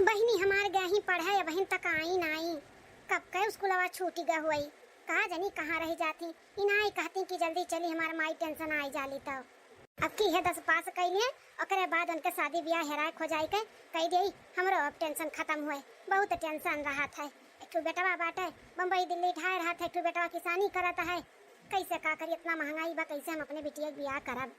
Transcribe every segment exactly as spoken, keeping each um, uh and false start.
बहिनी हमार गही पढ़े, अबहिन तक आई नाई। कब के स्कूलवा छूटी ग हुई, का जनी कहाँ रहि जाती। इनाई कहती कि जल्दी चली, हमार माई टेंशन आई जाली तब। अब की है दस पास कैलिए, ओकरे बाद उनके शादी ब्याह हेराए खोजाई के कह दिए, हमरो अब टेंशन खत्म हुए। बहुत टेंशन रहत है। एक ठो बेटवा बाटे, बम्बई दिल्ली ढाए रहत है, एक ठो बेटवा किसानी करत है। कैसे का करी, इतना महंगाई बा, कैसे हम अपने बिटिया के ब्याह करब?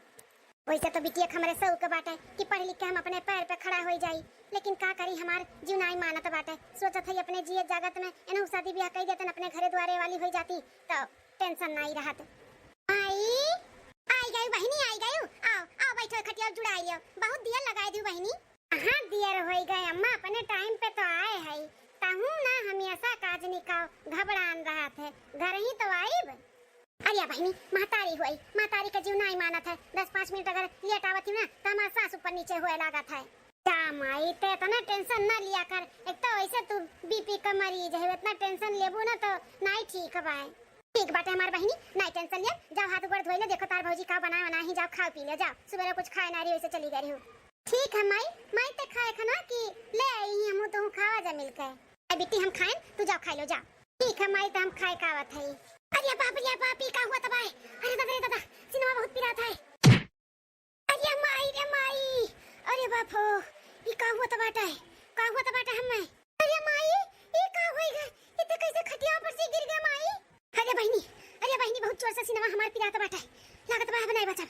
वैसे तो बिटिया के हमरे शौक बाटे कि पढ़ लिख के हम अपने पैर पे खड़ा हो जाई, लेकिन का करी, हमार जीव नाई मानत बाटे। सोचत है अपने जिए जागत में एनहु शादी ब्याह कई देतन, अपने घरे द्वारे वाली हो जाती तो टेंशन नाई रहत। आई, आई गई बहिनी, आई गई। आओ, आओ बैठो, खटिया जुड़ाई लियो। बहुत दियर लगाई दियो बहिनी। कहाँ दियर होई गए अम्मा, अपने टाइम पे तो आए है। तहू ना हमेशा काज निकाओ, घबरान रहत है। घर ही तो आईब। अरे बहिनी, महतारी हुई, महतारी के जीव नाई मानत है। दस पाँच मिनट अगर लेट आवत ही ना, तो हमार सास ऊपर नीचे हुए लागत है। जा माई, ते इतना टेंशन ना लिया कर। एक तो वैसे तू बीपी का मरीज है, इतना टेंशन लेबू ना तो नाई ठीक बाय। ठीक बाटे हमार बहिनी, नाई टेंशन लिया। जाओ हाथ गोड़ धोई ले, देखो तार भौजी का बनाए बनाए ही, जाओ खाओ पी ले, जाओ। सुबह कुछ खाए ना रही, वैसे चली गई हूँ। ठीक है माई, माई ते खाए खाना कि ले आई ही, हमहू तोहू खावा जा मिलके। ए बिट्टी, हम खाएन, तू जाओ खाई लो, जा। ठीक है माई, तो हम खाए का आवत है। अरे बाप रे बाप, ई का हुआ तबाय? अरे दादा रे दादा, सिनेमा बहुत पिरात है। अरे माई रे माई, अरे बाप हो, ई का हुआ तबाटे? का हुआ तबाटे हमें? अरे माई, ई का होई गए? इतने कैसे खटिया पर से गिर गए माई? अरे बहिनी, अरे बहिनी, बहुत जोर से सिनेमा हमार पिरात बाटे। लागत बा अब नहीं बचब।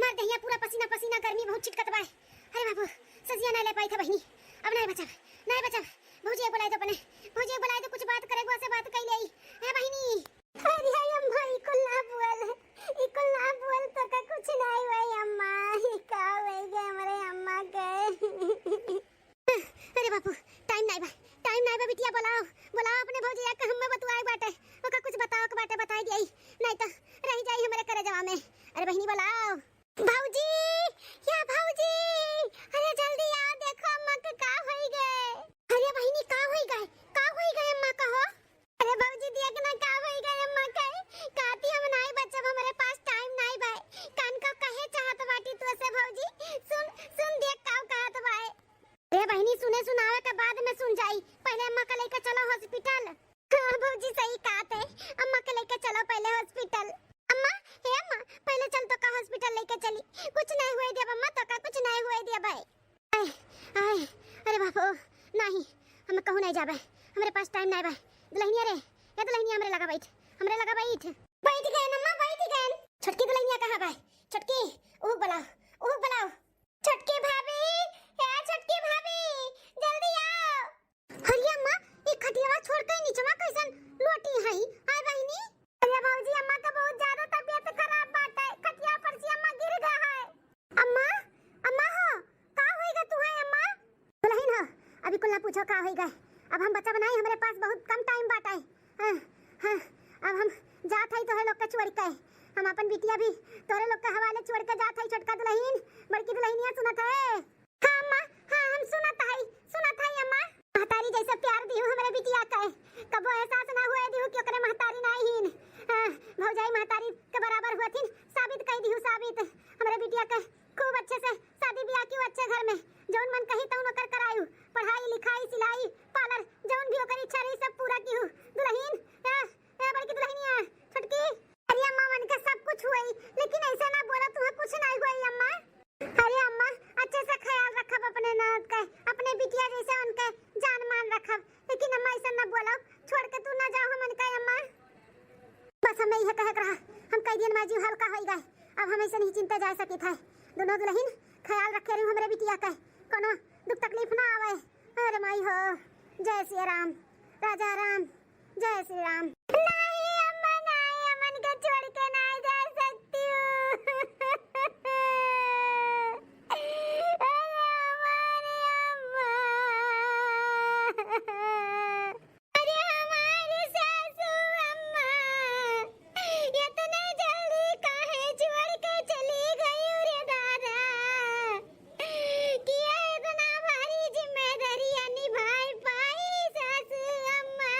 मार देहिया पूरा पसीना पसीना, गर्मी बहुत छिटकत बा। अरे बाबू, सजिया नहीं ले पाई था बहिनी, अब नहीं बचब, नहीं बचब। भौजी बुलाई दो अपने, भौजी बुलाई दो, कुछ बात करे, से बात कई ले। ए बहिनी। अरे अम्मा, ई कुल ना बोल, ई कुल ना बोल, तो का कुछ नहीं हुआ अम्मा, ई का हो गए हमारे अम्मा के। अरे बापू, टाइम नाई बा, टाइम नाई बा बिटिया, बोलाओ, बोलाओ अपने भौजिया के, हमें बतुआए बाटे, ओका कुछ बताओ के बाटे, बताई दिए, नाई तो रह जाई हमरे करेजवा में। अरे बहिनी बोलाओ। भौजी, या भौजी, अरे जल्दी आओ, देखो अम्मा के का होई गए। अरे बहिनी, का होई गए, का होई गए अम्मा, कहो। अरे भौजी, देख ना का होई गए अम्मा के, कहती हम नाई बचब, हमरे पास टाइम नाई बा। कान का कहे चाहत बाटी तू से भौजी, सुन, सुन देख का कहत बाए। रे बहिनी, सुने सुनावे के बाद में सुन जाई, पहले अम्मा के लेके चलो हॉस्पिटल। हाँ भौजी, सही कहत है, अम्मा के लेके चलो पहले हॉस्पिटल। अम्मा, हे अम्मा, पहले चल तो का हॉस्पिटल लेके चली, कुछ नहीं हुए देब अम्मा, तो का कुछ नहीं हुए देब। आए, आए, अरे बाप हो, नहीं, हम कहूँ नहीं जाबे, हमरे पास टाइम नहीं बा। दुल्हनिया रे, या दुल्हनिया हमरे लगा बैठ, हमरे लगा बैठ। बैठ गए अम्मा, बैठ गए। छोटकी दुल्हनिया कहाँ बा? छोटकी, उहुक बुलाओ, उहुक बुलाओ। छोटकी भाभी, ए छोटकी भाभी, जल्दी आओ। अरे अम्मा, ई खटियावा छोड़ के नीचवा कैसन लोटी है? आए बहिनी। अरे भौजी, अम्मा का बहुत ज्यादा तबीयत खराब बाटे, खटिया पर से अम्मा गिर गया है। अम्मा, अम्मा हो, का होइगा तुहाय अम्मा? दुल्हन हो, अभी कुल ना पूछो का होइगा। अब हम बच्चा बनाई, हमरे पास बहुत कम टाइम बाटे। हाँ, हाँ, अब हम जात हई तोहरे लोग के छोड़ के। हम अपन बिटिया भी तोहरे लोग के हवाले छोड़ के जात हई। छोटका दुल्हन, बड़की दुल्हनिया सुनत है? हाँ अम्मा, हाँ हम सुनत हई, सुनत हई अम्मा। महतारी जैसे प्यार दिहु हमरे बिटिया के, कबो एहसास ना हुए दिहु कि ओकरे महतारी नाई हीन। हाँ, भौजाई महतारी के बराबर हुअथिन, साबित कई दिहु साबित। हमरे बिटिया के खूब अच्छे से शादी ब्याह किहु अच्छे घर में, जौन मन कही तौन ओकर करायु, पढ़ाई लिखाई सिलाई पार्लर जौन भी ओकर इच्छा रही सब पूरा किहु। दुल्हन, ए, ए बड़की दुल्हनिया, छोटकी। अरे अम्मा, उनके सब कुछ हुई, लेकिन ऐसे ना बोला, तुम्हें कुछ नहीं हुई अम्मा। अरे अम्मा, अच्छे से ख्याल रखब अपने ननद का, अपने बिटिया जैसे उनके जान मान रखब, लेकिन अम्मा ऐसे ना बोला, छोड़ के तू ना जाओ हमन का अम्मा। बस हमें यह कहे के रहा, हम कई दिन में जीव हल्का होई गए, अब हम ऐसे नहीं चिंता जा सकित है। दोनों दुल्हन ख्याल रखे रही हमरे बिटिया का, कोनो दुख तकलीफ ना आवे। अरे माई हो, जय श्री राम, राजा राम। जय श्री राम। नहीं अम्मा, नहीं, अमन के छोड़ के नहीं जा सकती हूँ। अरे अम्मा, अरे अम्मा। अरे हमारी सासू अम्मा, इतने जल्दी काहे छोड़ के चली गई रे दादा? कि ये इतना भारी जिम्मेदारियां निभाए पाई सासू अम्मा।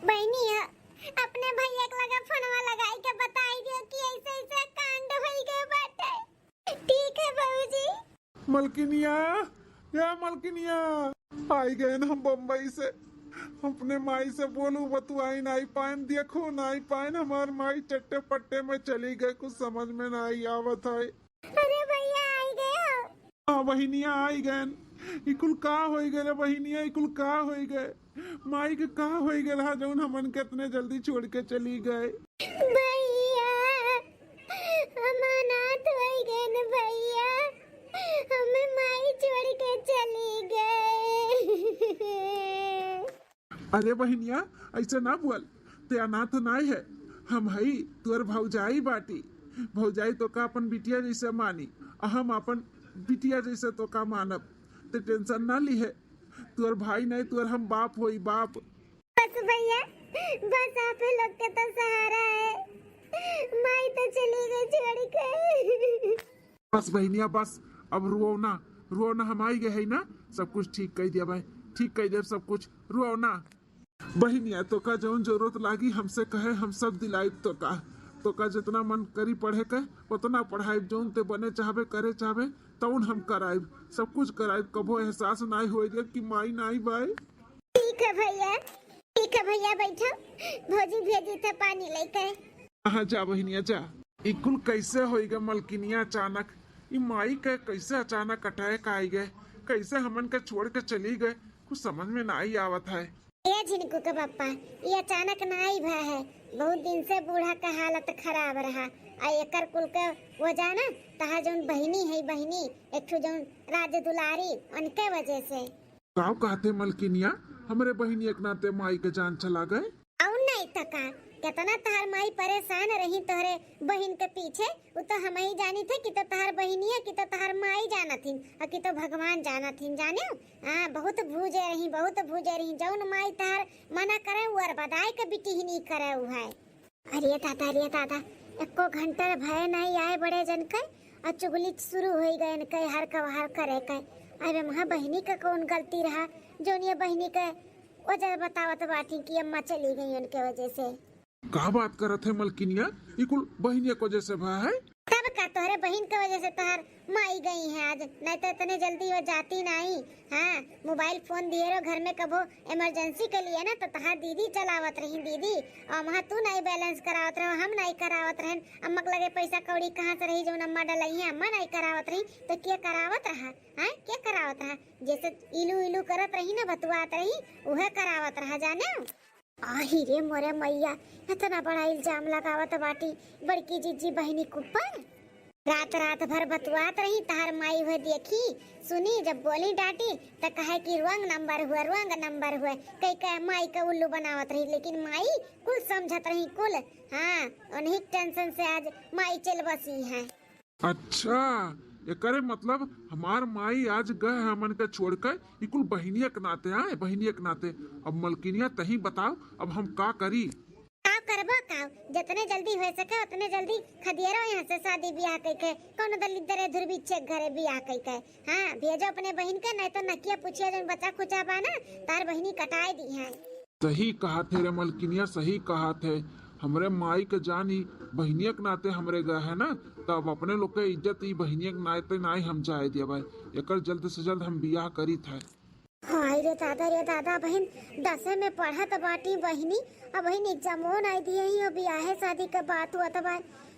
बहिनी ह, अपने भैया के लगे फोनवा लगाई के बताई दियो कि ऐसे ऐसे कांड होई गए बाटे। ठीक है बाबूजी। मलकिनिया, या मलकिनिया, आई गए हम बम्बई से। अपने माई से बोलू, बतुआई नाई पाएन, देखू नाई पाएन, हमार माई चट्टे पट्टे में चली गए, कुछ समझ में नाई आवत है। अरे भैया, आई गए हो। हाँ बहिनिया, आई गए। इकुल का होई गए रे बहिनिया, इकुल का होई गए? माई के का होई गए रहा जौन हमन के इतने जल्दी छोड़ के चली गए? भैया, हम अनाथ होई गए न भैया, हमें माई छोड़ के चली गए। अरे बहिनिया, ऐसे ना बोल, ते अनाथ नाय है, हम हई तोर भौजाई बाटी। भौजाई तोका अपन बिटिया जैसे मानी, आ हम अपन बिटिया जैसे तोका मानब। ते टेंशन ना ली है, तोर भाई नहीं, तोर हम बाप होई, बाप। बस भैया, बस आप ही लोग के तो सहारा है, माई तो चली गई छोड़ के। बस बहिनिया बस, अब रुओ ना, रुओ ना, हम आई गए है ना, सब कुछ ठीक कर दिया भाई, ठीक कर दिया सब कुछ, रुओ ना। बहिनिया, तोका जौन जरूरत लागी हमसे कहे, हम सब दिलाइब तोका। तोका जितना मन करी पढ़े के, उतना पढ़ाइब, जौन ते बने चाहबे, करे चाहबे, तौन हम कराइब, सब कुछ कराइब। कबो एहसास नाई होए देब कि माई नाई बाय। ठीक है भैया, ठीक है भैया, बैठो, भौजी भेजी थे पानी लेके। हाँ, जा बहिनिया, जा। ई कुल कैसे होई गए मलकिनिया अचानक? ई माई के कैसे अचानक अटैक आई गए? कैसे हमन के छोड़ के चली गए? कुछ समझ में नाई आवत है। ए झिनकू के पप्पा, ई अचानक नाई भा है। बहुत दिन से बूढ़ा का हालत खराब रहा। आ एकर कुल के वजह ना, तहार जौन बहिनी है, बहिनी, एक ठो जौन राज दुलारी, उनके वजह से। काव कहते मलकिनिया, हमरे बहिनी एक नाते माई के जान चला गए। अउर नहीं त का, केतना तहार माई परेशान रही तोहरे बहिन के पीछे, उ तो हमही जानी थे कि तो तहार बहिनिया, कि तो तहार माई जानत हिन, और कि तो भगवान जानत हिन, जाने? हाँ, बहुत भूजे रही, बहुत भूजे रही। जौन माई तहार मना करे, उ अरबदाय के बिटिहनी करे उ है। अरे दादा, अरे दादा, एको घंटा भय नहीं आए बड़े जन के, और चुगली शुरू होई गए इनके हर कवहार करे के। अरे वहाँ बहिनी का कौन गलती रहा, जौन ये बहिनी के वजह बतावत बाटी कि अम्मा चली गई उनके वजह से। का बात करत है मलकिनिया, ई कुल बहिनिया के वजह से भा है? तब का, तोहरे बहिन के वजह से तोहर माई गई है आज, नहीं तो इतने जल्दी वो जाती नहीं। हाँ, मोबाइल फोन दिए रहो घर में, कबो इमरजेंसी के लिए ना, तो तहार दीदी चलावत रही दीदी, और वहाँ तू नहीं बैलेंस करावत रहो, हम नहीं करावत रहन। अम्मा के लगे पैसा कौड़ी कहाँ से रही, जौन अम्मा डलई है, अम्मा नहीं करावत रही, तो के करावत रहा? हाँ, के करावत रहा? जैसे इलू इलू करत रही ना, बतुआत रही, उहे करावत रहा, जाने? आही रे मोरे मैया, इतना बड़ा इल्जाम लगावत बाटी बड़की जीजी बहिनी के ऊपर। रात रात भर बतुआत रही, तहार माई हुए देखी, सुनी, जब बोली डांटी, त कहे कि wrong number हुए, wrong number हुए, कई कहे माई का उल्लू बनावत रही, लेकिन माई कुल समझत रही, कुल। हाँ, उन्हीं टेंशन से आज माई चल बसी है। अच्छा, एकरे मतलब हमार माई आज गए हमन के छोड़ के, ई कुल बहिनिया के नाते, आए, बहिनिया के नाते। अब मलकिनिया तही बताओ, अब हम का करी? का करबो का? जितने जल्दी हो सके उतने जल्दी खदियरो यहाँ से शादी ब्याह कई के, कौनो दलिद्दर धुरबिच्छे के घरे ब्याह कई के। हाँ, भेजो अपने बहिन के, नहीं तो नकिया पुछिया जौन बचा खुचा बा ना, तार बहिनी कटाए दी है। सही कहा थे रे मलकिनिया, सही कहा थे। हमरे माई के जान ई बहिनिया के नाते हमरे गए है ना, तब अपने लोग के इज्जत ई बहिनिया के नाते नाई हम जाए दिया भाई। एकर जल्द से जल्द हम बियाह करी थे। हाय रे दादा, रे दादा, बहिन दसे में पढ़त बाटी बहिनी, अब बहिन एग्जामो नाई दिए ही, और बियाहे शादी के बात हुआ त बा।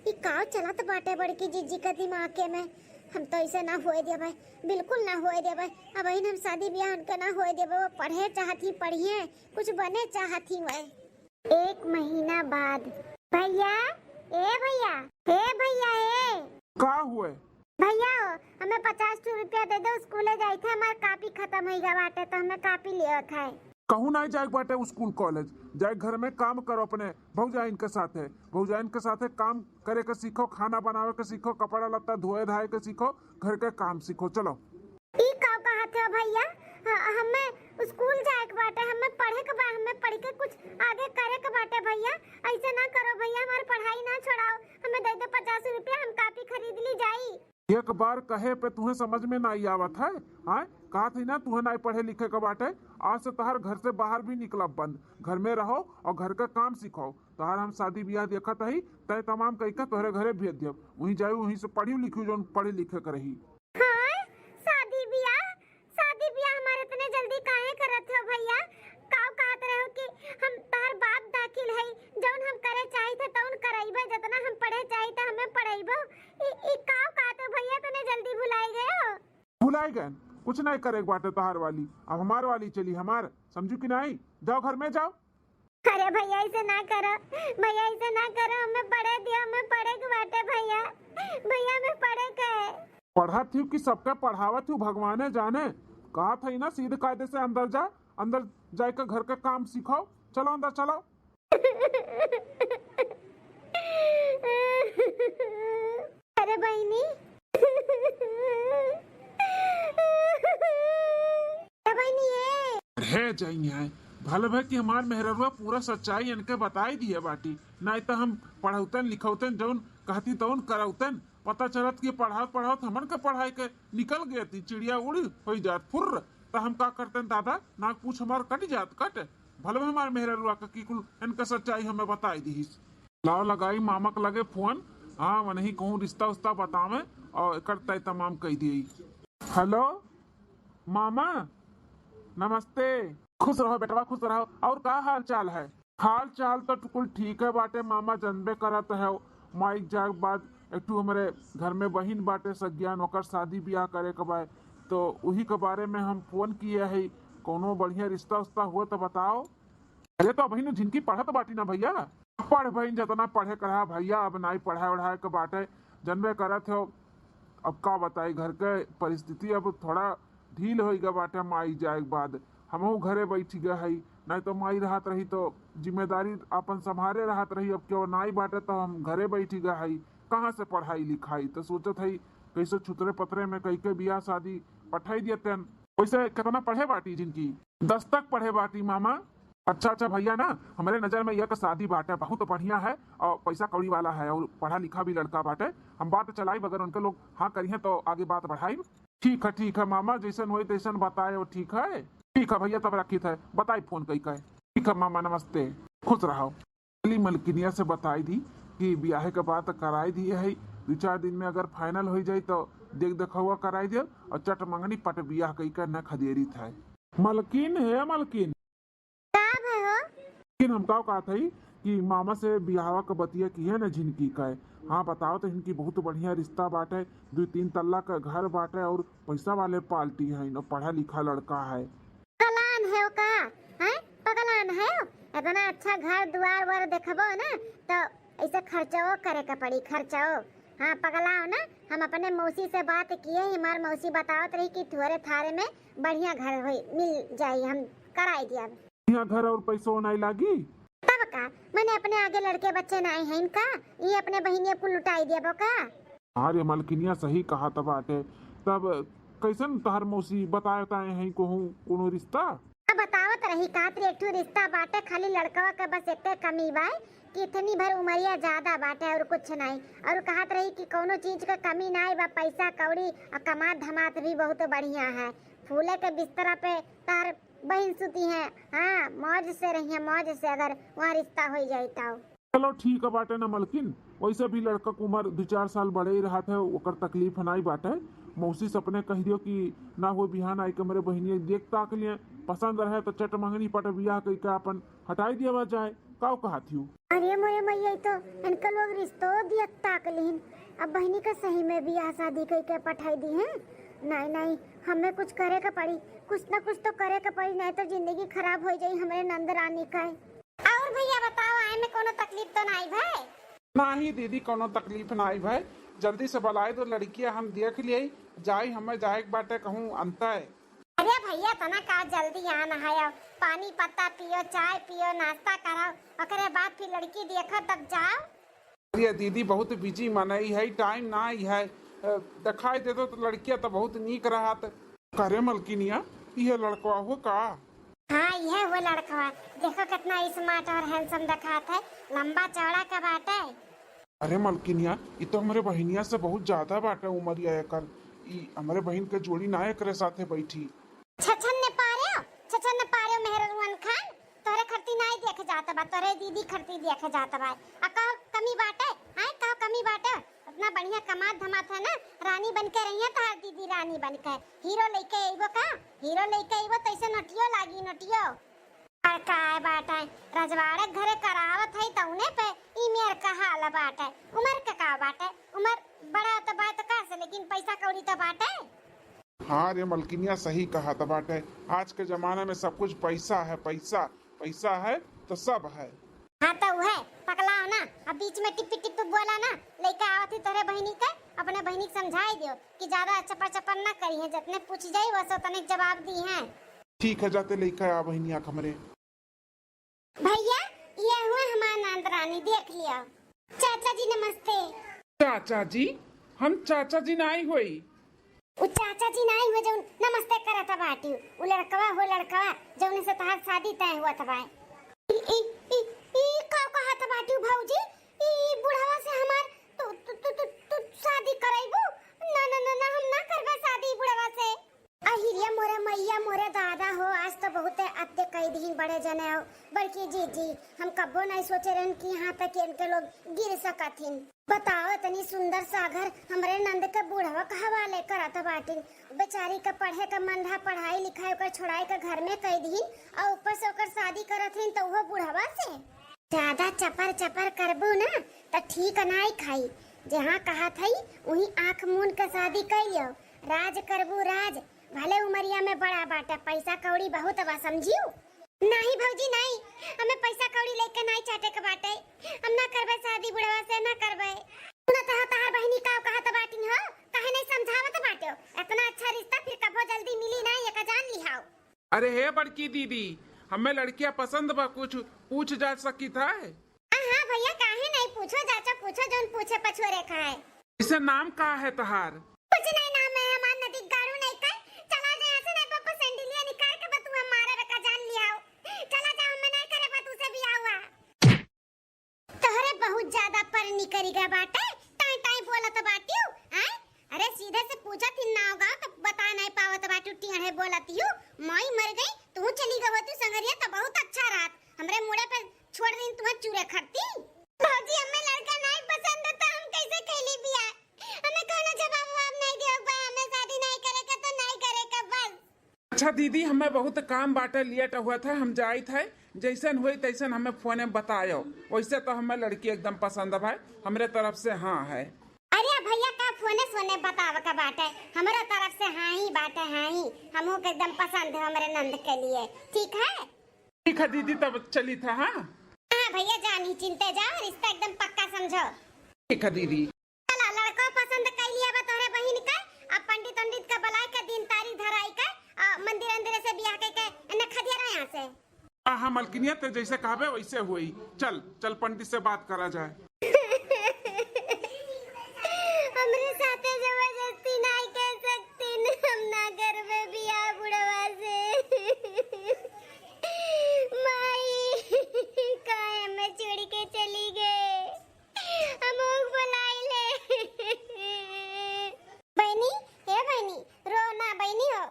ई का चलत बाटे बड़की जीजी के दिमागे में? हम तो ऐसे ना होए देबे, बिल्कुल ना होए देबे। अब बहिन हम शादी बियाह उनके ना होए देबे, वो पढ़े चाहत ही पढ़िए, कुछ बने चाहत ही वह। एक महीना बाद। भैया, ए भैया, हे भैया, ए। का हुए? भैया हो, हमें पचास ठो रुपया दे दो, स्कूले जाई थे, हमार कापी खत्म होई गया बाटे, तो हमें कापी लेवत है। कहूँ नाई जाए के बाटे स्कूल कॉलेज, जाए घर में काम करो अपने भौजाइन के साथे। भौजाइन के साथे काम करे के सीखो, खाना बनावे के सीखो, कपड़ा लत्ता धोए धाए के सीखो, घर के काम सीखो। चलो। ई का कहत हो भैया? ह-, हमें स्कूल जाए के बाटे, हमें पढ़े के बा, हमें पढ़ के कुछ आगे करे के बाटे भैया। ऐसे ना करो भैया, हमार पढ़ाई ना छोड़ाओ, हमें दे दो पचास रुपया, हम कापी खरीद ली जाई। एक बार कहे पे तुहें समझ में नाई आवत है? हाँ, कहा थी ना तुहें नाई पढ़े लिखे के बाटे। आज से तोहार घर से बाहर भी निकलब बंद, घर में रहो और घर का काम सीखो। तोहार हम शादी ब्याह देखत हई, तय तमाम कई के तोहरे घरे भेज दियब, वहीं जाई, वहीं से पढ़ी लिखी जौन पढ़े लिखे के रही। हाँ, शादी ब्याह, शादी ब्याह हमारे इतने जल्दी काहे करत हो भैया? काव कहत रहे हो कि हम तोहर बाप दाखिल हई, जौन हम करे चाही थे तौन करइबे, जितना हम पढ़े चाही थे हमें पढ़इबो। ई, ई काव कहत हो भैया, इतने जल्दी भुलाई गए हो? भुलाई गए? कुछ नहीं करे के बाटे तोहार वाली, अब हमार वाली चली हमार, समझू कि नहीं? जाओ घर में जाओ। अरे भैया, ऐसे ना करो भैया, ऐसे ना करो, हमें पढ़े दियो, हमें पढ़े के बाटे भैया, भैया हमें पढ़े के है। पढ़त हूँ कि सबके पढ़ावत हूँ, भगवाने जाने। कहा था ना सीध कायदे से अंदर जा, अंदर जाए के घर के काम सीखो। चलो अंदर चलो। अरे बहिनी, ए बहिनी, ए। अरे जइहैं, भल भै कि हमार मेहररुआ पूरा सच्चाई इनके बताई दिए बाटी, नाहीं त हम पढ़ौतन लिखौतन जौन कहती तौन करौतन। पता चलत कि पढ़ावत पढ़ावत हमन के पढ़ाई के निकल गए थी, चिड़िया उड़ होई जात फुर्र, त हम का करतन दादा, नाक पूछ हमार कट जात कट। भल भै हमार मेहररुआ के कि कुल इनका सच्चाई हमें बताई दिहिस। लाओ लगाई मामा के लगे फोन। हाँ, वनही कहूँ रिश्ता उस्ता बतावे और एकर तय तमाम कह दिए। हेलो मामा, नमस्ते। खुश रहो बेटवा, खुश रहो। और का हाल चाल है? हाल चाल तो कुल ठीक है बाटे मामा, जनबे करत है। माई के जाए के बाद एक ठो हमरे घर में बहिन बाटे सज्ञान, ओकर शादी ब्याह करे के बा, तो उही के बारे में हम फोन किए है। कौनो बढ़िया रिश्ता उस्ता हुआ तो बताओ। अरे तो अबहिन झिनकी पढ़त बाटी ना भैया, पढ़ बहिन, जितना पढ़े के रहा भैया, अब नाई पढ़ाए ओढ़ाए के बाटे, जनबे करत हो। अब का बताई, घर के परिस्थिति अब थोड़ा ढील होई गए बाटे। माई जाए के बाद हमहू घरे बैठी गए हई, नाई तो माई रहत रही तो जिम्मेदारी अपन संभारे रहत रही। अब क्यों नाई बाटे तो हम घरे बैठी गए हई, कहाँ से पढ़ाई लिखाई? तो सोचत हई कैसे छुतरे पतरे में कई के बियाह शादी पठाई दियतन। वैसे कितना पढ़े बाटी झिनकी? दस तक पढ़े बाटी मामा। अच्छा अच्छा भैया ना, हमरे नजर में एक शादी बाटे बहुत बढ़िया है और पैसा कौड़ी वाला है और पढ़ा लिखा भी लड़का बाटे। हम बात चलाइब, अगर उनके लोग हाँ करिहैं तो आगे बात बढ़ाइब। ठीक है ठीक है मामा, जैसन होई तैसन बताए, ठीक है। ठीक है भैया, तब रखित है, बताई फोन कई के। ठीक है मामा, नमस्ते, खुश रहो। चली मलकिनिया से बताई दी कि बियाहे के बात कराई दी है, दो चार दिन में अगर final होई जाई तो देख देखौआ कराई दे और चट मंगनी पट बियाह कई के न खदेरी था। मलकिन, हे मलकिन। का भय हो? लेकिन हम का कहत हई कि मामा से बियाहवा के बतिया किहे न झिनकी का। हाँ बताओ तो इनकी बहुत बढ़िया रिश्ता बाटे, दो तीन तल्ला का घर बाटे और पैसा वाले पार्टी है, पढ़ा लिखा लड़का है। पगलान है का? हैं? पगलान है? इतना अच्छा घर दुआर वर देखबो ना तो ऐसे खर्चो करे के पड़ी, खर्चो। हाँ पगलाओ ना, हम अपने मौसी से बात किए ही, हमार मौसी बतावत रही कि थोरे थारे में बढ़िया घर होई, मिल जाई, हम कराई दिया। यहाँ घर और पैसो नहीं लागी? तब का, मैंने अपने आगे लड़के बच्चे नहीं हैं इनका, ये अपने बहिनिया को लुटाई दिया बो का? हाँ रे मलकिनिया, सही कहा त बाटे। तब कैसन तहर मौसी बताए ताए हैं कहूँ कोनो रिश्ता? अब बतावत रही कात रे, एक ठो रिश्ता बाटे, खाली लड़कवा के बस एक कमी बा कि इतनी भर उमरिया ज्यादा बाटे और कुछ नहीं। और कहत रही कि कोनो चीज का कमी नहीं बा, पैसा कौड़ी और कमात धमात भी बहुत बढ़िया है। फूले के बिस्तरा पे तार बहिन सुती हैं, हाँ मौज से रही हैं, मौज से, अगर वहाँ रिश्ता हो जाए तो। चलो ठीक है बाटे ना मलकिन, वैसे भी लड़का के उम्र दो चार साल बड़े ही रहत है, ओकर तकलीफ नहीं बाटे। मौसी से अपने कह दियो कि ना हो बिहान आई के हमरे बहिनिया देख ताक लिए, पसंद रहे तो चट मंगनी पट बियाह कई के अपन हटाई दिया जाए। काव कहत हियो? अरे मोरे मैया, ई तो इनका लोग रिश्तो दिया ताक लिहिन। अब बहिनी का सही में बियाह शादी कई के पठाई दी हैं। नहीं नहीं, हमें कुछ करे के पड़ी, कुछ ना कुछ तो करे के पड़ी, नहीं तो जिंदगी खराब हो जाई हमरे नंद रानी का। और भैया बताओ, आए में कोनो तकलीफ तो नाई भय? नाही दीदी, कोनो तकलीफ नाई भय। जल्दी से बुलाए दो लड़किया, हम देख लिए जाई, हमें जाए के बाटे कहूँ अंतय। अरे भैया, तना का जल्दी आना है, अब पानी पत्ता पियो, चाय पियो, नाश्ता करो, ओकरे बाद फिर लड़की देखो तब जाओ। अरे दीदी, बहुत बिजी मनई है, टाइम नाई है। अ, दिखाई दे दो तो लड़किया तो बहुत नीक रहत। करे मलकिनिया, ये लड़कवा हो का? हाँ, यह वो लड़कवा। देखो कितना स्मार्ट और हैंडसम दिखात है, लंबा चौड़ा का बाटे। अरे मलकिनिया, ई तो हमरे बहिनिया से बहुत ज्यादा बाटे उमरिया एकर। ई हमरे बहिन के जोड़ी ना एकरे साथे बैठी। छछन ने पार्यो, छछन ने पार्यो मेहररुअन खान, तोहरे खरती नाई देखे जात बा, तोहरे दीदी खरती देखे जात बा। आ का कमी बाटे? आय, का कमी बाटे? इतना बढ़िया कमात धमात है ना, रानी बन के रहिया तोहार दीदी, रानी बन के। हीरो लेके अइबो का? हीरो लेके अइबो तैसे नोटियो लागी, नोटियो। और काय बाटे, रजवाड़े घरे करावत है तौने पे ई मेर का हाल बाटे। उमर के का बाटे, उमर बड़ा तो बात का से, लेकिन पैसा कौड़ी तो बाटे। हाँ रे मलकिनिया, सही कहत बाटे। आज के जमाना में सब कुछ पैसा है, पैसा, पैसा है तो सब है। हाँ तो उहे, पकलाओ ना, अब बीच में टिप्पी टिप्पी बोला ना, लइका आवत ही तोहरे बहिनी के, अपने बहिनी के समझाई दियो कि ज्यादा चपर चपर ना करी है, जितने पूछ जाई बस उतने के जवाब दी है। ठीक है, जाते लइका आ बहिनी आँख हमरे। भैया, ये हुए हमार नंद रानी, देख लिया। चाचा जी नमस्ते। चाचा जी? हम चाचा जी नाई होई। उ चाचा जी नाई हो जौन नमस्ते करत बाटी, उ लड़कवा हो लड़कवा जौन से तहार शादी तय हुआ तबा। ई, ई, ई, ई का कहत बाटी भौजी? ई बुढ़वा से हमार तू, तू, तू, तू, तू शादी करैबू? ना, ना, ना, ना, हम ना करबे शादी बुढ़वा से। अहिरिया मोरे मैया मोरे दादा हो, आज तो बहुते अत्य कई दिन बड़े जने हो। बड़की जीजी, हम कब्बो नहीं सोचे रहन कि यहाँ तक इनके लोग गिर सकत हिन। बताओ, इतनी सुंदर सा घर हमरे नंद के बुढ़वा के हवाले करत बाटिन। बेचारी के पढ़े के मन रहा, पढ़ाई लिखाई ओकर छोड़ाई के घर में कई दिन, और ऊपर से ओकर शादी करत हिन तो वो बुढ़वा से। ज्यादा चपर चपर करबू ना तो ठीक नाई खाई। जहाँ कहत हई वहीं आँख मून के शादी कर लियो। राज करबू राज, भले उमरिया में बड़ा बाटे, पैसा कौड़ी बहुत बा, समझियो। नाही भौजी नाही, हमें पैसा कौड़ी लेके नाही चाटे के बाटे। हम ना करबे शादी बुढ़वा से, ना करबे। सुनत हो तहार बहिनी का कहत बाटिन हो, काहे नहीं समझावत बाटे? इतना अच्छा रिश्ता फिर कबो जल्दी मिली नाही, एका जान लिहाओ। अरे हे बड़की दीदी, हमें लड़कियां पसंद बा, कुछ पूछ जा सकित है? हाँ, हाँ भैया, काहे नहीं पूछो, जाचा पूछो, जौन पूछे पछुअरे खाए। इसे नाम का है तहार? कुछ नहीं नाम है हमार, नदी गाड़ू नहीं कर। चला जा यहाँ से, नहीं पापा सैंडलिया निकाल के बतुआ मारे का जान लिहाओ। चला जा, हम नहीं करे बतू से बियाह हुआ। तोहरे बहुत ज्यादा परनी करी गए बाटे, ताई ताई बोलत बाटियो, आय? अरे सीधे से पूछत ही नाव गाँव तो बता नहीं पावत बाटियो, टियाढ़े बोलत यू। माई मर गई, तू चली गई होती संगरिया तो बहुत अच्छा रहत। हमरे मुड़े पे छोड़ दिन तुम्हें चूरे खरती। भौजी, हमें लड़का नहीं पसंद है तो हम कैसे कैली बिया? हमें कौनो जवाब ववाब नहीं दियो बा, हमें शादी नहीं करे का तो नहीं करे का बस। अच्छा दीदी, हमें बहुत काम बाटे, लेट हुआ था, हम जाइत है, जैसन होई तैसन हमें फोने में बतायो। वैसे तो हमें लड़की एकदम पसंद है, हमरे तरफ से हाँ है। अरे भैया, का फोने सोने बताव का बाटे, हमरे तरफ से हाँ ही बाटे, हाँ ही। हमहू के एकदम पसंद है हमरे नंद के लिए, ठीक है? ठीक है दीदी, तब चली था, हाँ? हाँ भैया, जानी चिंते जाओ, रिश्ता एकदम पक्का समझो। ठीक है दीदी। चला, लड़को पसंद कर लिया बा तोहरे बहिन का, अब पंडित उंडित का बुलाए के दिन तारीख धराई के, आ, मंदिर अंदिर से बियाह के, के एने खदिया रहे यहाँ से। हाँ, हाँ, मलकिनिया, ते जैसे कहबे वैसे होई। चल, चल, पंडित से बात करा जाए। हमरे साथे जबरदस्ती नाई कर सकतीन, हम ना करबे बियाह बुढ़वा से। माई, काहे हमें छोड़ के चली गए? हम ओक बुलाई ले। बहिनी, हे बहिनी, रो ना बहिनी हो।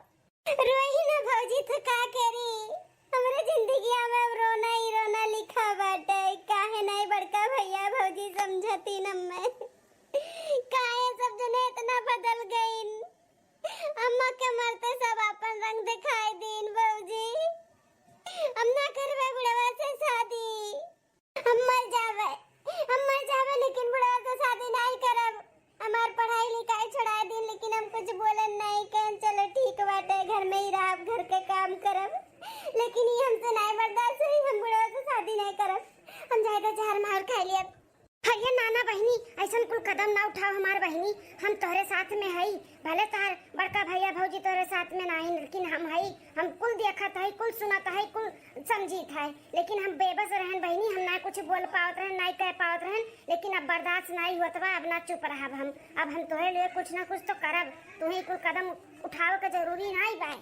रोई ना भौजी, तो का करी? हमरे जिंदगिया में अब रोना ही रोना लिखा बाटे। काहे नहीं बड़का भैया भौजी समझतीन हमें? काहे सब जने इतना बदल गईन? अम्मा के मरते सब अपन रंग दिखाई दीन भौजी। हम ना करबे बुढ़वा से शादी। हम मर जावे, हम मर जावे, लेकिन बुढ़वा से शादी नहीं करब। हमार पढ़ाई लिखाई छोड़ा दिन, लेकिन हम कुछ बोलन नहीं कहन। चलो ठीक बाटे, घर में ही रहब, घर के काम करब, लेकिन ये हमसे नहीं बर्दाश्त हुई। हम बुढ़वा से शादी नहीं करब। हम जाए तो जहर मार खा लियब। अरे नाना बहिनी, ऐसन कुल कदम ना उठाओ हमार बहिनी। हम तोहरे साथ में हई, भले तोहर बड़का भैया भौजी तोहरे साथ में नाही, लेकिन हम हई। हम कुल देखत हई, कुल सुनत हई, कुल समझित हई, लेकिन हम बेबस रहन बहिनी, हम ना कुछ बोल पावत रहन, ना कह पावत रहन, लेकिन अब बर्दाश्त नहीं होत बा, अब ना चुप रहब हम। अब हम तोहरे लिए कुछ ना कुछ तो करब, तू ही कुल कदम उठावे के जरूरी नहीं बा।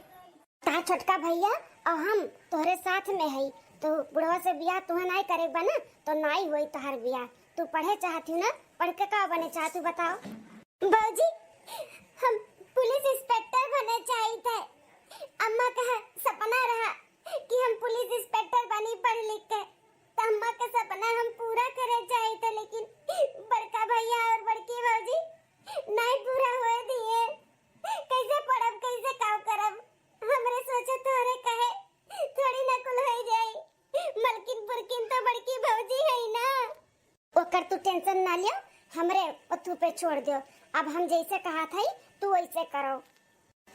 तार छोटका भैया और हम तोहरे साथ में हई, तो बुढ़वा से बियाह तुहे नहीं करे बा ना, तो नहीं होई तोहर बियाह। तू पढ़े चाहत हू ना, पढ़ के का बने चाहत हू बताओ? भौजी, हम पुलिस इंस्पेक्टर बने चाहित है। अम्मा का सपना रहा कि हम पुलिस इंस्पेक्टर बनी पढ़ लिख के, तो अम्मा का सपना हम पूरा करे चाहित है, लेकिन बड़का भैया और बड़की भौजी नहीं पूरा होए दिए। कैसे पढ़ब, कैसे काम करब? हमरे सोचे तोहरे कहे थोड़ी ना कुल होई जाई। मलकिन पुरकिन तो बड़की भौजी है ना। ओकर तू टेंशन ना लियो, हमरे ओथू पे छोड़ दियो। अब हम जैसे कहा था तू वैसे करो।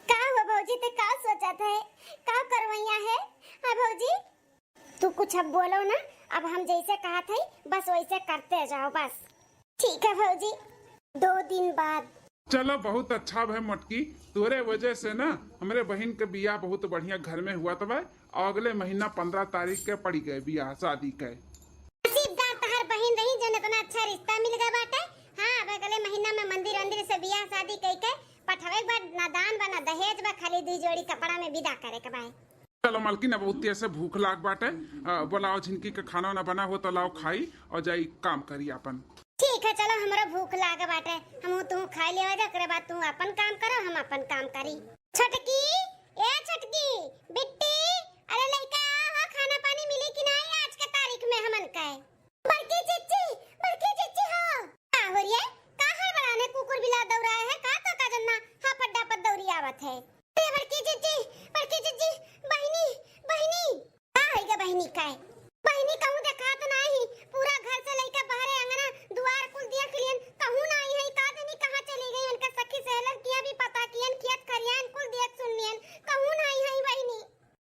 का हो भौजी, ते का सोचत है, का करवैया है? हाँ भौजी, तू कुछ अब बोलो ना, अब हम जैसे कहा था बस वैसे करते जाओ बस। ठीक है भौजी। दो दिन बाद। चलो, बहुत अच्छा भय मोटकी, तोरे वजह से ना हमरे बहिन के बियाह बहुत बढ़िया घर में हुआ तबे, और अगले महीना पन्द्रह तारीख के पड़ी गए बियाह शादी के। नसीबदार तहार बहिन रही, जन इतना अच्छा रिश्ता मिल गए बाटे। हाँ, अब अगले महीना में मंदिर वंदिर से बियाह शादी कई के पठवे के बाद ना दान बा ना दहेज बा, खाली दुई जोड़ी कपड़ा में विदा करे के बा। चलो मलकिन, अब उतिया से भूख लाग बाटे, अ, बोलाओ झिनकी के खाना वाना बना हो तो लाओ खाई और जाई काम करी आपन। ठीक है, चलो हमरो भूख लाग बाटे, हम तू खाई लेवा जा, ओकरे बाद तू आपन काम करो, हम आपन काम करी। छोटकी, ए छोटकी, बिट्टी, अरे लइका आ हो, खाना पानी मिली कि नाही आज के तारीख में हमन के? बड़की जिज्जी, बड़की जिज्जी हो। का हो रे? का हड़बड़ाने कुकुर बिला दौड़ाए है? का तो का जन्ना हापत डापत दौड़ी आवत है? अरे बड़की जिज्जी, बड़की जिज्जी, बहिनी, बहिनी। का होई गे बहिनी का? बहिनी कहूँ देखात नाही, पूरा घर से लइके बाहरे अंगना दुआर कुल देख लियन, कहूँ नाही है, का जनी कहाँ चली गई, उनका सखी सहेलर किया भी पता कियन, खेत खरियान कुल देख सुन लियन, कहूँ नाही है बहिनी।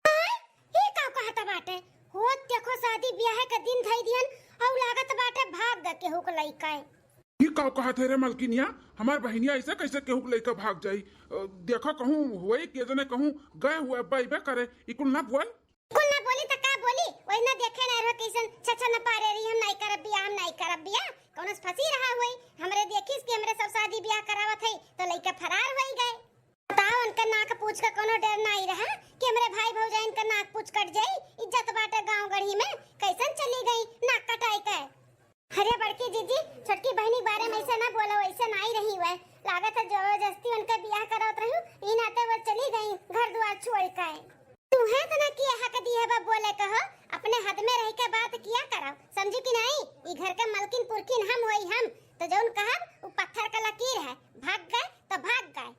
आय, ई का कहत बाटे? होत देखो शादी ब्याह के दिन धई दियन, अउ लागत बाटे भाग ग केहू के लइका। ई का कहत है रे मलकिनिया? हमार बहिनिया ऐसे कैसे केहू के लइका भाग जाई? अ, देखो कहूँ होई के जने कहूँ गए हुए बइबे करे, ई कुल ना बोल। कुल ना बोली त का बोली? ओही ना देखे ना रहो कैसन छछन पारे रही, हम नाई करब बियाह, हम नाई करब बियाह। कौनो से फंसी रहा होई, हमरे देखिस कि हमरे सब शादी ब्याह करावत है, तो लइका फरार होई गए। बताओ, उनका नाक पूछ का कोनो डर नाई रहा कि हमरे भाई भौजाइन का नाक पूछ कट जाई? इज्जत बाटे गांव गढ़ी में, कैसन चली गई नाक कटाई के? अरे बड़की जीजी, छोटकी बहिनी के बारे में ऐसे ना बोलो, ऐसे नाई रही वह। लागत है जबरदस्ती उनका बियाह करावत रहू, ई नाते वो चली गई घर दुआर छोड़ के। तू है तो ना किया हक दी है बा बोले कहो, अपने हद में रह के बात किया करो, समझू कि नाई? ई घर के मलकिन पुरखिन हम होई हम, तो जौन कहब उ पत्थर का लकीर है, भाग गए तो भाग गए।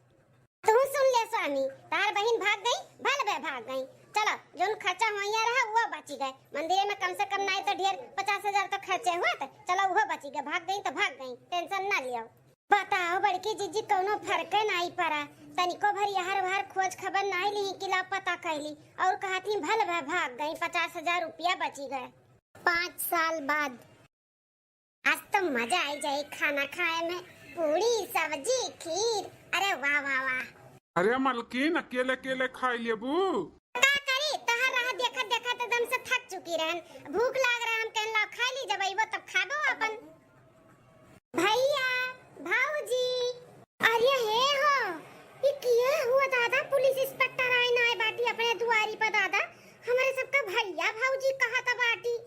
तू सुन ले स्वामी, तार बहिन भाग गई, भल बे भाग गई। चलो, जोन खर्चा होइया रहा, वो बची गए। मंदिरे में कम से कम नाई तो ढेर पचास हजार तो खर्चे हुआ, तो चलो, वो बची गए, भाग गई तो भाग गई, टेंशन ना लियो। बताओ बड़की जीजी, कौनो फर्क नाई पड़ा, तनिको भर यहर वहर खोज खबर नाई लिही कि लापता कैली, और कहती भल बे भाग गई, पचास हजार रुपया बची गए। पाँच साल बाद। आज तो मजा आई जाए खाना खाए में, पूड़ी, सब्जी, खीर, अरे वाह, वाह, वाह। अरे मलकिन, अकेले अकेले खाई लेबू? का करी, तहर राह देखत देखत एकदम से थक चुकी रहन, भूख लाग रहा, हम कहन लाओ खा ली, जब अइबो तब खाबो अपन। भैया, भौजी, अरे हे हो, ई किया हुआ दादा, पुलिस इंस्पेक्टर आइन आए बाटी अपने दुआरी पर दादा, हमरे सबका भैया भौजी कहत बाटी,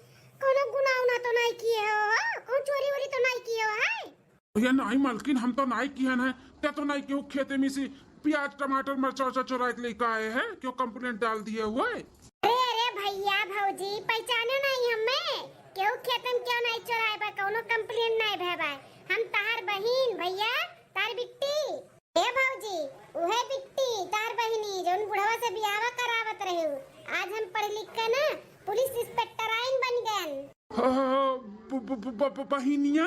कौनो गुनाह उनाह तो नाई किए हो, हो? कौनो चोरी वोरी तो नाई किए हो, है? भैया नाई मलकिन, हम तो नाई किहन है, ते तो नाई केहू खेते में से प्याज टमाटर मरचा उरचा चोराए के लेके आए हैं, क्यों कंप्लेंट डाल दिए हुए? अरे, अरे भैया भौजी, पहचाने नहीं हमें? केहू खेत में क्यों नहीं चोराए बा, कौनो कंप्लेंट नहीं भय बा। हम तार बहिन भैया, तार बिट्टी। ए भौजी, उहे बिट्टी, तार बहिनी, जौन बुढ़वा से बियाहवा करावत रहे। आज हम पढ़ लिख के ना पुलिस इंस्पेक्टर आइन बन गन। हाँ, ब-, ब-, ब-, ब-, बहिनिया,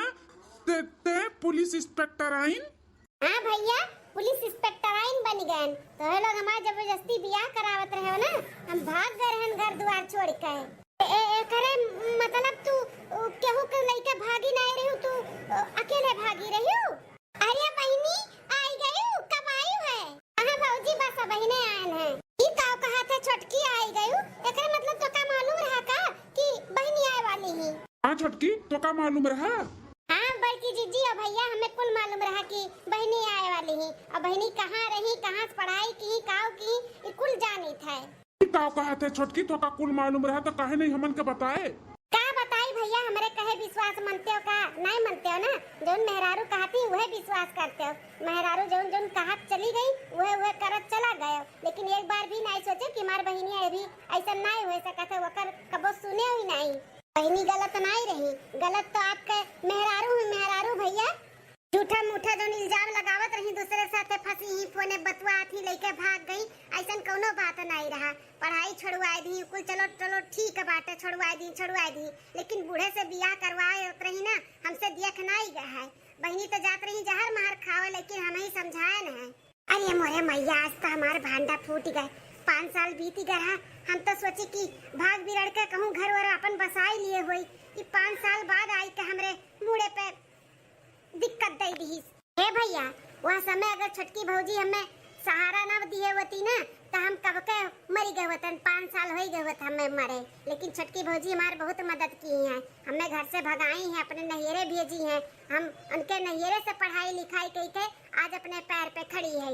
ते, ते पुलिस इंस्पेक्टर आइन? हाँ भैया, पुलिस इंस्पेक्टर आइन बन गए। तोहे लोग हमार जबरदस्ती बियाह करावत रहे हो ना, हम भाग गए रहन घर दुआर छोड़ के। ए, ए, एकरे मतलब तू, उ, केहू के लइके भागी ना रही तू, उ, अकेले भागी रही? अरे बहिनी, आई गयू, कब आयू है? हाँ भौजी, बस अबहिने आयन है। ई का कहत है छोटकी आई गयू? एकरे मतलब तो का मालूम रहा का कि बहिनी आए वाली ही? हाँ छोटकी, तो का मालूम रहा? हाँ बड़की जीजी और भैया, हमें कुल मालूम रहा कि बहिनी आए वाली ही। और बहिनी कहाँ रही, कहाँ से पढ़ाई की, काव की, ई कुल जानित है। ई का कहत है छोटकी, तो का कुल मालूम रहा तो काहे नहीं हमन के बताए? का बताई भैया, हमरे कहे विश्वास मनते हो का? नाहीं मनते हो ना। जौन मेहरारू कहती उहे विश्वास करते हो। मेहरारू जौन जौन कहत चली गई, उहे उहे करत चला गए हो। लेकिन एक बार भी नाहीं सोचे कि हमार बहिनिया अभी ऐसा नाहीं हो सकत है, ओकर कबो सुने ही नाहीं। बहिनी गलत नाहीं रही, गलत तो आपके मेहरारू ही मेहरारू भैया। झूठा मूठा जौन इल्जाम लगावत रही दूसरे साथे, फंसी ही फोने बतुआत ही लइके भाग गई, ऐसन कौनो बात नाहीं रहा। पढ़ाई छोड़वाए दी, कुल चलो चलो ठीक बाटे, छोड़वाए दी, छोड़वाए दी, लेकिन बूढ़े से बियाह करवाए होत रही ना, हमसे दियख नाहीं गए है। बहिनी तो जात रही जहर मार खावे, लेकिन हम ही समझाए न है। अरे मोरे मैया, आज तो हमार भांडा फूट गए। पाँच साल बीत गए रहा, हम तो सोची कि भाग बिरड़ के कहूँ घर वर अपन बसाई लिए होई, कि पाँच साल बाद आई के हमरे मूड़े पे दिक्कत दे दीस। हे भैया, वह समय अगर छोटकी भौजी हमें सहारा ना दिए होती ना, तो हम कब के मरी गए होतन, पाँच साल हो गए होत हमें मरे। लेकिन छोटकी भौजी हमार बहुत मदद की हैं, हमें घर से भगाई हैं, अपने नैहरे भेजी हैं। हम उनके नैहरे से पढ़ाई लिखाई कई के आज अपने पैर पे खड़ी है।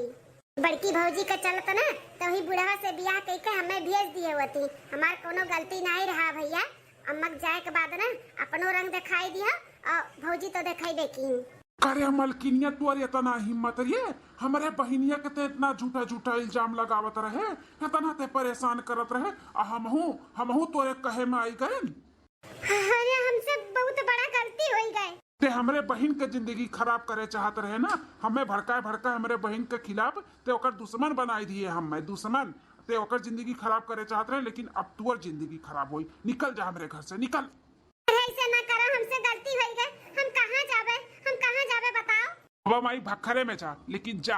बड़की भौजी के चलत ना, तो वही बुढ़वा से बियाह कई के हमें भेज दिए होती। हमार कोनो गलती नाहीं रहा भैया। अम्मा के जाए के बाद ना अपनो रंग दिखाई दिया और भौजी तो दिखाई दे की। अरे मलकिनिया, तोर इतना हिम्मत रे, हमरे बहिनिया के ते इतना झूठा झूठा इल्जाम लगावत रहे, इतना ते परेशान करत रहे, आ हमहू, हमहू तोरे कहे में आई गए। अरे, हमसे बहुत बड़ा गलती होई गए। ते हमरे बहिन के जिंदगी खराब करे चाहत रहे ना, हमें भड़काए भड़काए हमरे बहिन के खिलाफ ते ओकर दुश्मन बनाई दिए, हमें दुश्मन। ते ओकर जिंदगी खराब करे चाहत रहे, लेकिन अब तोर जिंदगी खराब होई। निकल जा हमरे घर से, निकल। अरे, ऐसे ना करो, हमसे गलती होई गए। हम कहाँ जाबे, हम कहाँ जाबे बताओ? बाबा माई भखरे में जा, लेकिन जा।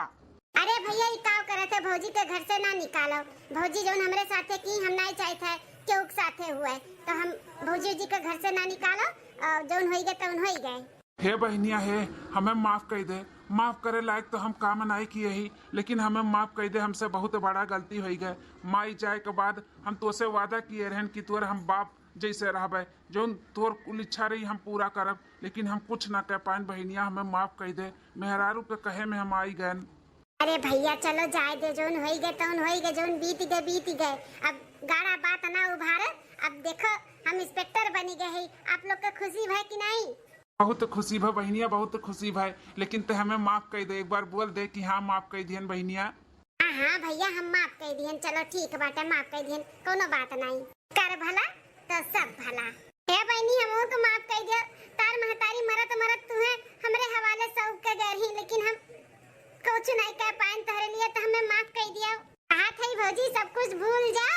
अरे भैया, ई काव करत है? भौजी के घर से ना निकालो। भौजी जौन हमरे साथे की, हम नाहीं चाहत है केहू के साथे हुए, तो हम भौजी जी के घर से ना निकालो। और जौन होई गए तौन होई गए। हे बहिनिया हे, हमें माफ कई दे। माफ करे लायक तो हम काम नाहीं किए ही, लेकिन हमें माफ कई दे, हमसे बहुत बड़ा गलती होई गए। माई जाए के बाद हम तोसे वादा किए रहन कि तोर हम बाप जैसे रहबे, जौन तोर कुल इच्छा रही हम पूरा करब, लेकिन हम कुछ ना कह पाएन बहिनिया, हमें माफ कई दे। मेहरारू के कहे में हम आई गएन। अरे भैया, चलो जाए दे, जौन होई गए तौन होई गए, जौन बीत गए बीत गए। अब गाड़ा बात ना उभारे। अब देखो, हम इंस्पेक्टर बनी गए ही, आप लोग के खुशी भय कि नाहीं? बहुत खुशी भय बहिनिया, बहुत खुशी भय, लेकिन ते हमें माफ कई दे, एक बार बोल दे कि हाँ, माफ कई दिहन बहिनिया। हाँ हाँ भैया, हम माफ कई दिहन। चलो ठीक बाटे, माफ कई दिहन, कोनो बात नाहीं। कर भला तो सब भला। हे बहिनी, हमहू के माफ कई दियो। तार महतारी मरत मरत तुहे हमरे हवाले सौंप के गए रही, लेकिन हम कुछ नाहीं कह पाएन तोहरे लिए, तो हमें माफ कई दियो। कहा थई भौजी, सब कुछ भूल जा,